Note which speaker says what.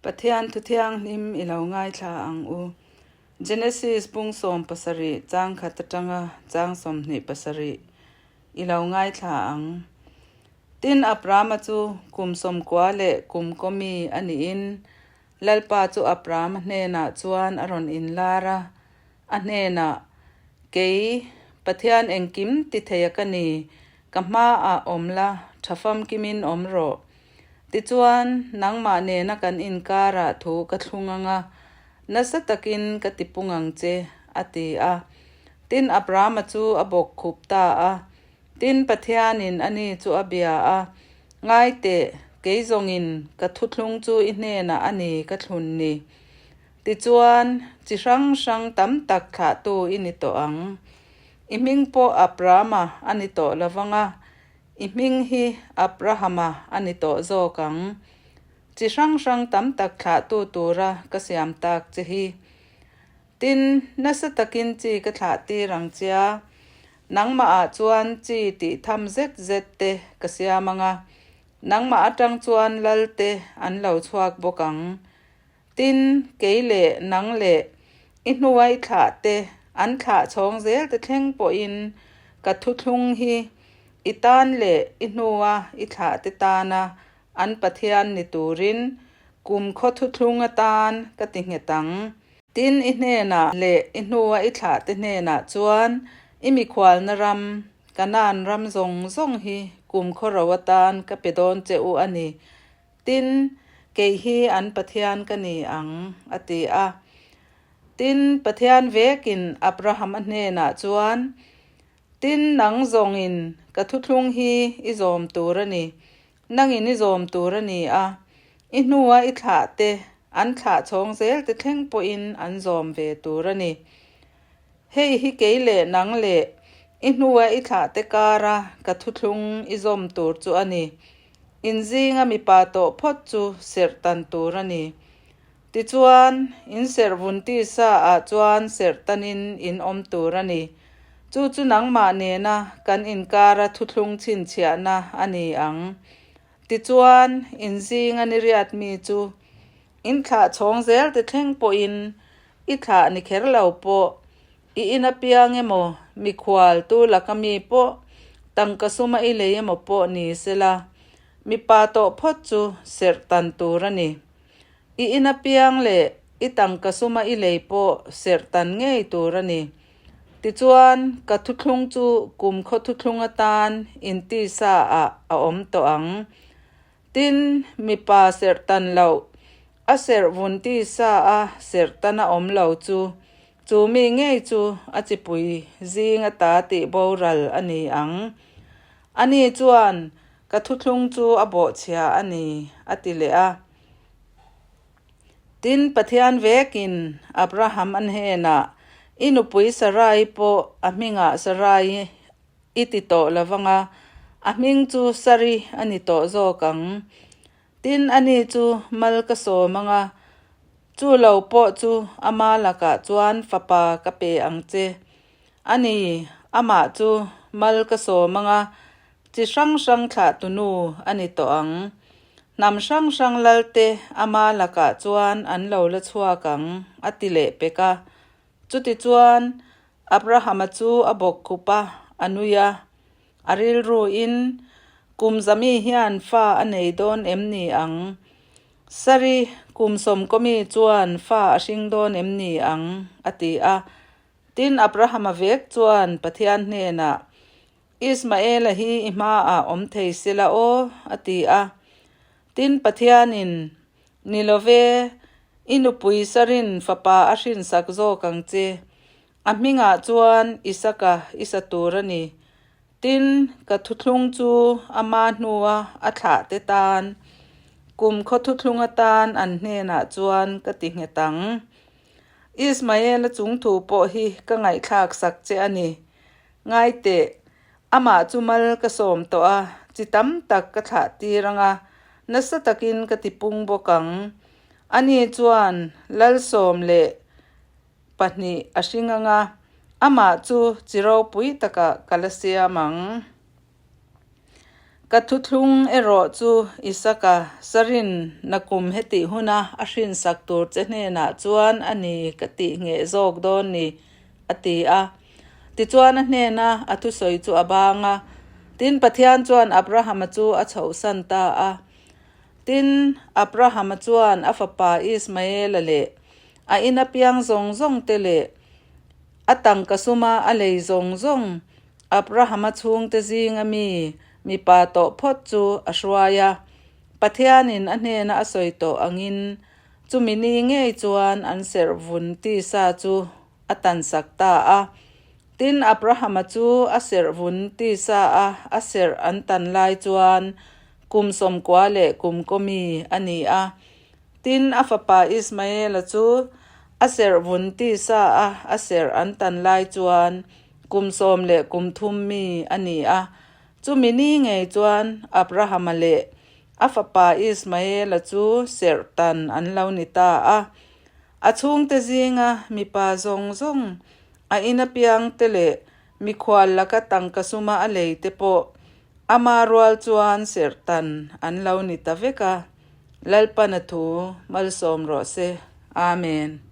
Speaker 1: Pathian thu thianghlim i lo ngaithla ang u. Genesis bung 17 chang khat atanga chang 27 i lo ngaithla ang. Tin, Abrama chu kum 90 leh kum kawmi a niin Lalpa chu Abrama hnenah chuan a rawn inlar a, a hnenah, Kei, Pathian engkim ti theia ka ni, ka hmaah awm la, tha famkimin awm rawh. Tichuan, nangmah nena kan inkarah thu ka thlung ang a, nasa takin ka tipung ang che, a ti a. Tin, Abrama chu a bawk khup ta a. Tin, Pathianin ani chu a bia a, Ngai teh, kei zawngin ka thuthlung chu i hnenah a ni ka thlun ni. Tichuan, chi hrang hrang tam tak thlahtu i ni tawh ang. I hming pawh Abrama a ni tawh lo vang a, I hming hi Abrahama a ni tawh zawk ang. Chi hrang hrang tam tak thlahtu tura ka siam tak che hi. Tin, nasa takin chi ka thlah tir ang chia. Nangmahah chuan chi tih tham zet zet te ka siam ang a, nangmah atang chuan lal te an lo chhuak bawk ang. Tin, kei leh nang leh i hnuai thlah te an thlah chhawng zel te thleng pawhin ka thuthlung hi i tan leh i hnua i thlah te tana an Pathian ni turin kum khaw thuthlung atan ka ti nghet ang. Tin, i hnenah leh i hnua i thlah te hnenah chuan i mikhualna ram, Kanaan ram zawng zawng hi kum khaw ro atan ka pe dawn che u a ni. Tin, kei hi an Pathian ka ni ang, a ti a. Tin, Pathian vekin Abraham a hnenah chuan, Tin, nang zawngin ka thuthlung hi i zawm tur a ni, nangin i zawm tur a ni a, i hnua i thlah te, an thlah chhawng zel te thleng pawhin an zawm ve tur a ni. Hei hi kei leh nang leh i hnua i thlah te kara ka thuthlung i zawm tur chu a ni. In zinga mipa tawh phawt chu serh tan tur a ni. Tichuan, in serh vun tisa ah chuan serh tanin in awm tur a ni. Chu chu nangmah nena kan inkara thuthlung chhinchhiahna a ni ang. Tichuan, in zinga niriat mi chu in thlah chhawng zel te thleng pawhin I thlah ni kher lo pawh, i in apiang emaw, mikhual tu laka mi pawh, tangka suma i lei emaw pawh ni sela, mipa tawh phawt chu serh tan tur a ni. I in apiang leh i tangka suma i lei pawh serh tan ngei tur a ni. Tichuan, ka thuthlung chu kum khaw thuthlung atan intisa ah a awm tawh ang. Tin, mipa serh tan loh, a serh vun ti sa a serh tan a awm lo chu, chu mi ngei chu a chipui zing ata tih boral a ni ang. Ani chuan, Ka thuthlung chu a bawhchhia a ni, a ti leh a. Tin, Pathian vekin Abraham a hnenah, I nupui Sarai pawh a hmingah Sarai I ti tawh lo vang a, a hming chu Sari a ni tawh zawk ang. Tin, ani chu mal ka sawm ang a, chu lo pawh chu ama lakah chuan fapa ka pe ang che. A ni, amah chu mal ka sawm ang a, chi hrang hrang thlahtunu a ni tawh ang. Hnam hrang hrang lalte ama lakah chuan an lo la chhuak ang, a ti leh pek a. Chutichuan, Abrahama chu a bawk khup a, a nui a. A rilruin, Kum zami hian fa a nei dawn em ni ang? Sari, kum sawmkawmi chuan fa a hring dawn em ni ang? a ti a. Tin, Abrahama vek chuan Pathian hnenah, Ismaela hi i hmaah awm thei sela aw, a ti a. Tin, Pathianin, Ni lo ve, i nupui Sarin fapa a hrinsak zawk ang che. A hmingah chuan Isaka i sa tur a ni. Tin, ka thuthlung chu ama hnua a thlah te tan, kum khaw thuthlung atan an hnenah chuan ka ti nghet ang. Ismaela chungthu pawh hi ka ngaihthlak sak che a ni. Ngai teh, amah chu mal ka sawm tawh a, chi tam tak ka thlah tir ang a, nasa takin ka ti pung bawk ang. Ani chuan lal 12 a hring ang a, amah chu chi ropui takah ka la siam ang. Ka thuthlung erawh chu Isaka sarin nakum hetih huna a hrinsak tur che hnenah chuan a ni ka tih ngheh zawk dawn ni, a ti a. Tichuan a hnena a thusawi chu a bang a. Tin, Pathian chuan Abrahama chu a chhohsan ta a. Tin, Abrahama chuan a fapa Ismaela leh a ina piang zawng zawng te leh a tangka suma a lei zawng zawng Abrahama chhungte zinga mi mipa tawh phawt chu a hruai a, Pathianin a hnena a sawi tawh angin chumi ni ngei chuan an serh vun tisa chu a tansak ta a. Tin, Abrahama chu a serh vun tisa a a serh an tan lai chuan kum 90 leh kum kaw mi a ni a. Tin, a fapa Ismaela chu a serh vun tisa a a serh an tan lai chuan kum 13 mi a ni a. Chumi ni ngei chuan Abrahama leh a fapa Ismaela chu serh tan an lo ni ta a. A chhungte zinga mipa zawng zawng, a ina piangte leh mikhual laka tangka suma a leite pawh ama rual chuan serh tan an lo ni ta vek a. Lalpana thu malsawm rawh se. Amen.